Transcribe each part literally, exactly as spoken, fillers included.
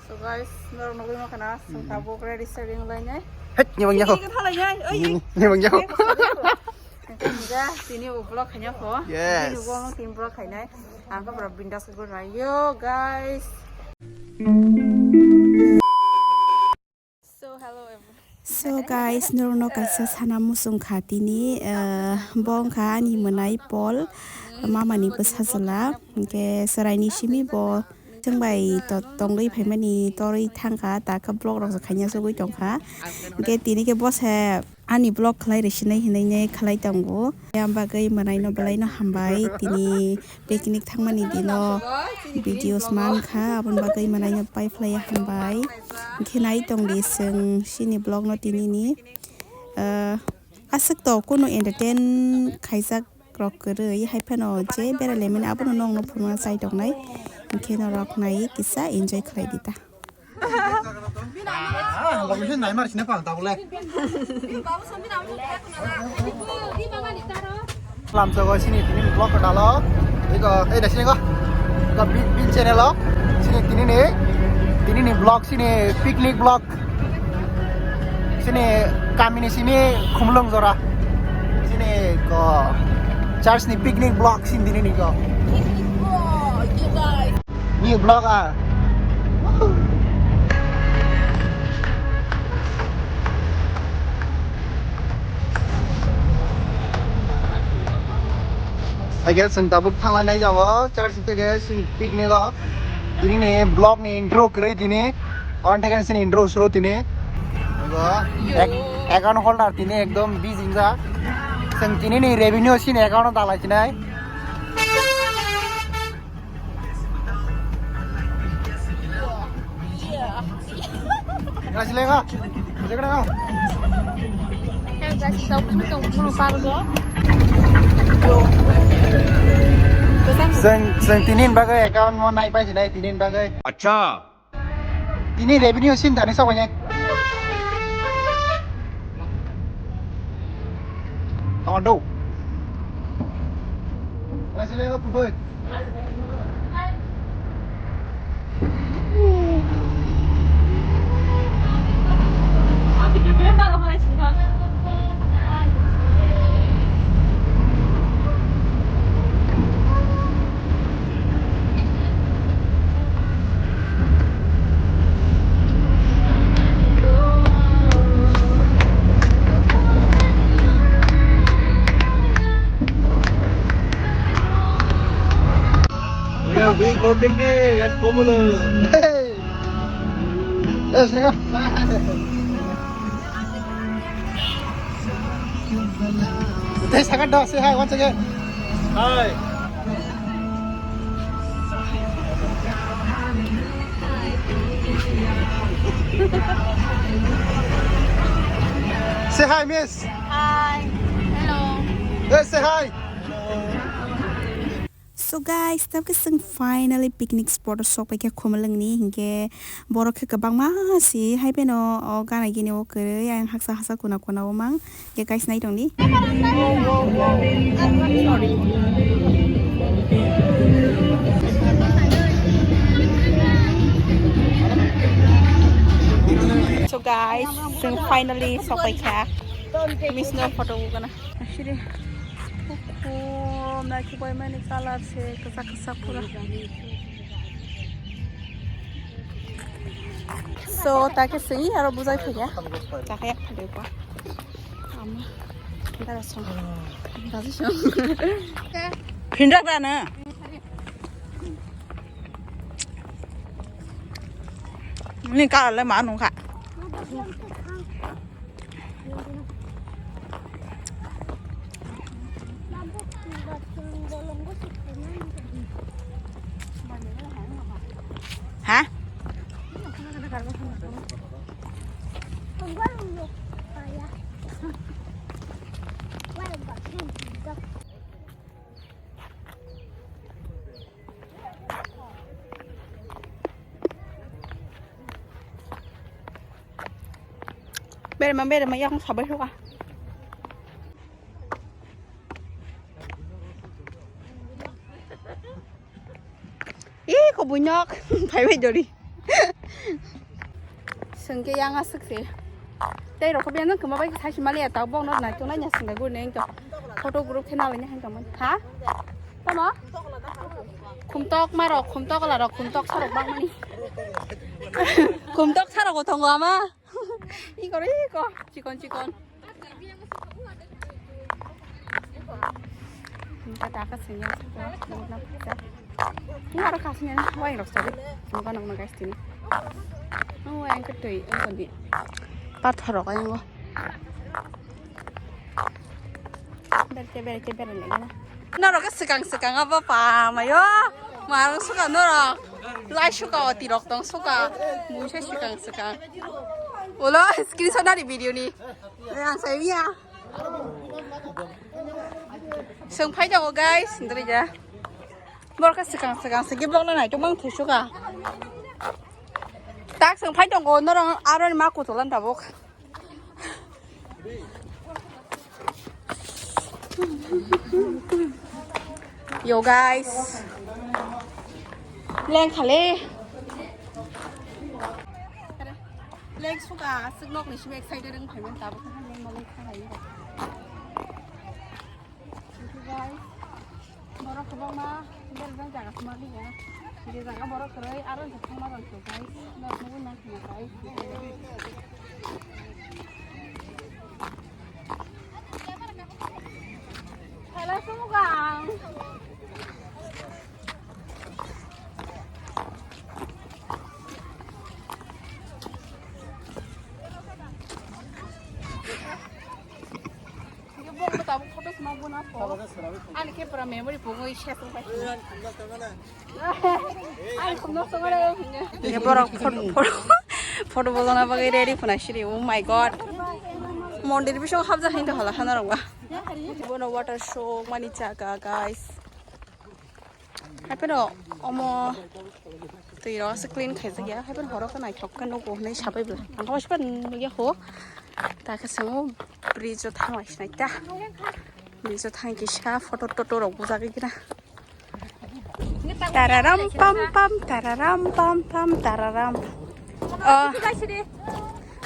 So guys, norok nugwi mankha na, chwng tabuk ready setting lainai. Het, nyabang yako. Tini khe thalai nai, oi, oi. Nyabang yako. Tini bo vlog khaina kho. Yes. Tini bo tini vlog khainai. Ang khe pura bindas khe gwnai. Yo guys. So hello everyone. So guys, norokno kaisa sana muchung kha tini, eh, bo wngkha ani mwnai Paul, mama ni bwsajwla, hwnkhe chwraini simi bo chwng bai to-, tongwi phaimani torwi thangkha, ta khe vlog rok se khaina chugwi tongkha, hwnkhe tini khe bo se ani vlog khlai rwsinai hinwi khlai tongo, yang bagwi mwnaino bwlaino hambai tini. Picnic thangmani dino videos mankha, aboni bagwi mwnaino paiphlaiya hambai. Hwnkhe nai tongdi chwng chini vlogno tinini, ah, aswk to kunu entertain khaijak rok kwrwi, hai phano je berai laimani abono nokno phunukna chai tongnai. Hwnkhe norok nai kisa enjoy khlai di ta. Lamsogo sini tini vlog ko dalo. Iko, eh, da sini ko. Iko bin, bin channel o. Sini tini ni, tini ni vlog sini picnic vlog. Sini kami ni sini Khumlung jora. Sini ko church ni picnic vlog sini tini ni ko. New vlog ah. Again, chwng tabuk thanglainai jago, church theke chwng picnic o. Tini ni vlog ni intro kwrwi tini. On theke chini intro suru tini. Ego, ek-, account holder tini ekdom busy wngjak. Chwng tini ni revenue sini account o dalai chinai. Chwng, chwng tini ni bagwi account mo nai pai sinai tini ni bagwi. Acha. Tini revenue sin dani sok bai. Tong do. Masih lewat kubur. Hey. Yes, sir. Tei sakha do, say hi once again. Hi. Say hi, miss. Hi. Hello. Hey, say hi. So guys, tabuk chwng finally picnic spot o sok paikha Khumulwngni, hinkhe borok khe kwbangma si, hai phano o gana gini o kwrwi, ayang haksa haksa kuna kuna o mang, hinkhe guys nai tongdi. So guys, chwng finally sok paikha. Miss no photo kana. Asiri. Oho, naithok bai mani colour se kwchak kwchak pura. So, ta khe sini aro bujai phaiya. Ta khe yak phai ko. Ama. Dara song. Dara song. Phindak da na. Ni colour le ma nung kha. Ha? Berma, berma, yang sabai suka. Ih, kok bunyok. Bye bye, Dori. Sengke yang aswk se. Tei rok biyan kwma bai sai simali ya, ta bok no nai to nanya sengke guni to. Photo group khe nalai ni hangka man. Ha? Tamo? Khumtok ma rok, khumtok la rok, khumtok sarok bang mani. Khumtok sarok ko tongo ama. Iko iko, chikon chikon. Engka taka sengya sengya, murna pisa. Engka aro kasih ni, wah, yang roksa deh. Semoga nang nang guys ini. Oh, yang kedua, yang kedua. Pathor rok yang lo. Berte berte berte lagi na. Norok swkang swkang abo pamayo. Marang suka norok. Lai suka oti rok tong suka. Muisa swkang swkang. Ulo screenshot nari video ni. Ang saya ya. Seng phai jago guys, ndri ja. Borok swkang swkang se giblok na nai to mang thu suka. Tak seng phai tongo norok aro ni ma kutulan tabuk. Yo guys. Leng khale. Leng suka aswk nok ni simi excited wng phaiman tabuk kha leng ma leng kha hai. Guys. Borok kwbangma berajak jaga thuma liya. Je jaga borok kwrwi aro je thangma rang so guys. Nok nugwi mankha guys. Thaila sumo kang. Ani khe pura memory pungwi sesong pai. Ani khumno songare hinge. Borok photo, photo, photo bolona bagwi ready phuna siri. Oh my god. Mondir bisong habja hinto hala hana rokba. Bono water show mani jaga guys. Haipeno omo twi rok se clean khaijak ya, haipeno horo khe naithok khe nugo hinwi sabai bwla. Ang khe sipan nugya ho. Ta khe swngo bridge o thang lai sinai ta. Bridge o thang kisa photo toto rok bujagwi gira. Tararam pam pam, tararam pam pam, tararam. Oh.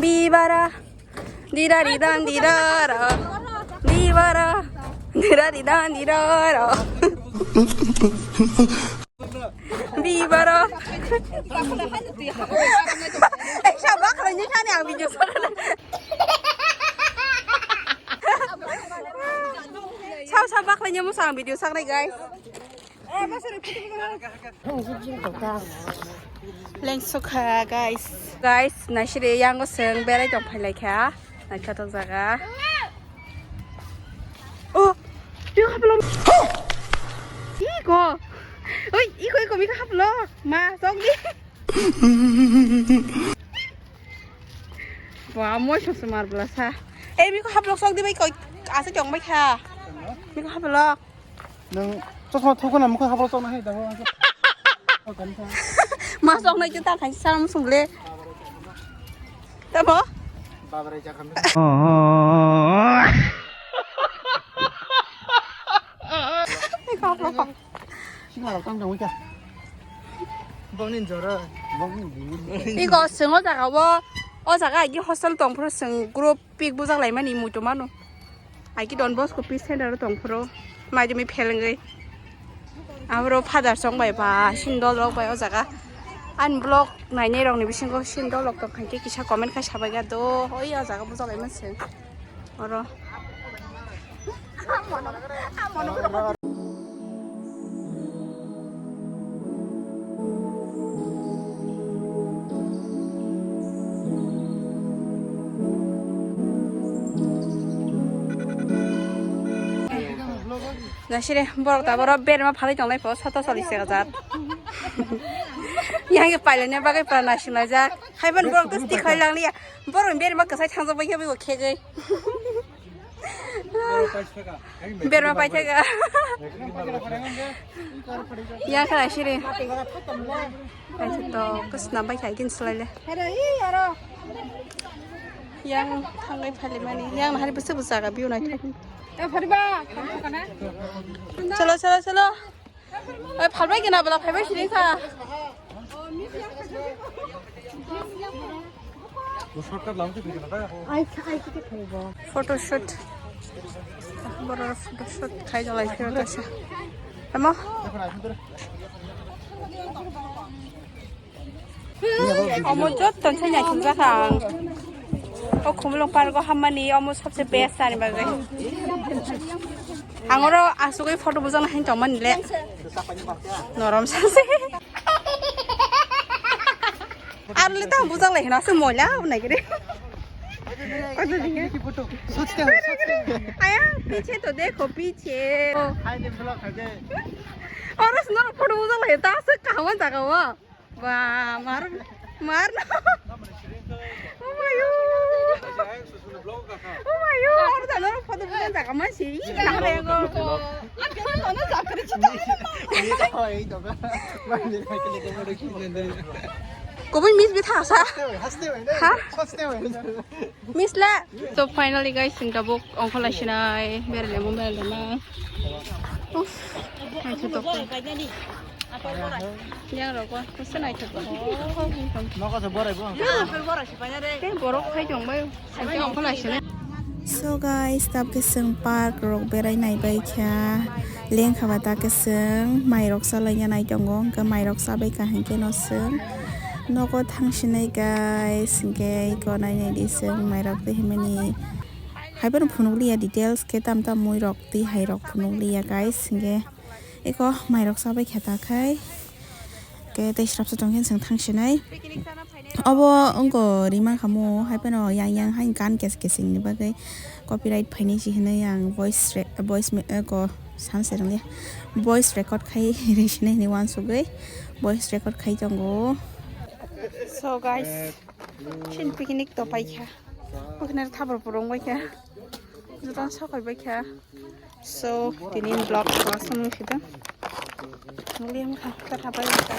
Bibara. Dira di dan dira ra. Dibara. Dira di dan dira ra. Bibara. Eh, sabak lagi kan yang video sana. Sab sabak lagi mau sang video sana guys. Lengsukha guys. Guys, naisiri yango seng berai tong phai laikha. Naithotok jaga. Oh, iko haplo. Iko. Oi, iko iko mika haplo. Ma, sok di. Wah, moi sok semar belasa. Eh, mika haplo sok di bai koi. Asa tong bai kha. Mika haplo. Nang chosma thukuna mukha haplo sok na hai da. Ma sok na juta khai salam sung le. Tamo? Babrai jakam. Sima rok tang tang wika. Bongni jora. Bongni. Iko seng o jaga o, o jaga agi hostel tong phuru seng group pic bujak lai mani muitu mano. Agi Don Bosco Peace Center o tong phuru. Mai dumi phelengwi. Abro father song bai ba sin dol rok bai o jaga. Ani vlog nainai rok ni bisingo sin dol rok tong kha khe kisa comment khai sabai ga do. Oi o jaga bujak lai man seng. Oro. Nasire borok ta borok berma phalai tongnai pho sato choli se hajar. Yang ke pailani bagwi pura naising laijak. Haiban borok to stick khai lang liya. Borok berma kwsai thangjak bai khe bai khegwi. Berma paithaka. Yang kha siri. Paitha to kusna bai khai kin sulaile. Yang thangwi phalimani. Yang hari bwswk bwswk jaga view naithok. Chalo, chalo, chalo. Oi, phalbai gina bwla phaibai sini kha. Photoshoot. Borok photoshoot khai jalai phiro tasa. Tamo? Omo jotto sai naithok jak ang. O Khumulwng park o hammani omo sabse best ani bagwi. Ang oro asugwi photo bujak nai tongmani le. Norom sase. Ar le tamo bujak lai hino asuk moila nai gede. Koi to dinge. Aya piche to dekho piche. Oro sino photo bujak lai ta asuk kaham jaga o. Ba, mar, mar no. Oh my God. Oh my God. Oro jano photo bujan jaga ma si. Ih, na re go. Koboi miss bi tha sa. Ha? Miss la. So finally guys, sing tabuk ongkholai sinai. Berle mo berle na. Uff. Naithotok. Yang rok o, kose naithotok. Nogo se borai bo. Tei borok phai tong bai. Sing tabuk ongkholai sinai. So guys, tabke sing park rok berai nai bai kha. Leng kha ba tabke sing mai rok salai ya nai tongo. Hwnkhe mai rok sabai kha hwnkhe no sing nogo thang sinai guys. Hwnkhe iko nai nai di sing mai rok tei himani. Haiphano phunukliya details khe tam tam mui rok twi hai rok phunukliya guys, hwnkhe eko mai rok chabai khe ta khai khe tei srapsa tongkhe chwng thang sinai. Obo wngkha rima khamu haiphano yang yang hai gan kes kesing ni bagwi copyright phainai si hinui ang voice re-, voice me-, eko sanse rwngya voice record khai ri sinai hinui uansugwi voice record khai tongo. So guys, chin picnic to paikha. Okhne thabor purung bai kha. Jutan sokoi bai kha. So, tini vlog ko asam sida. Muliam kha, ta thapai kha.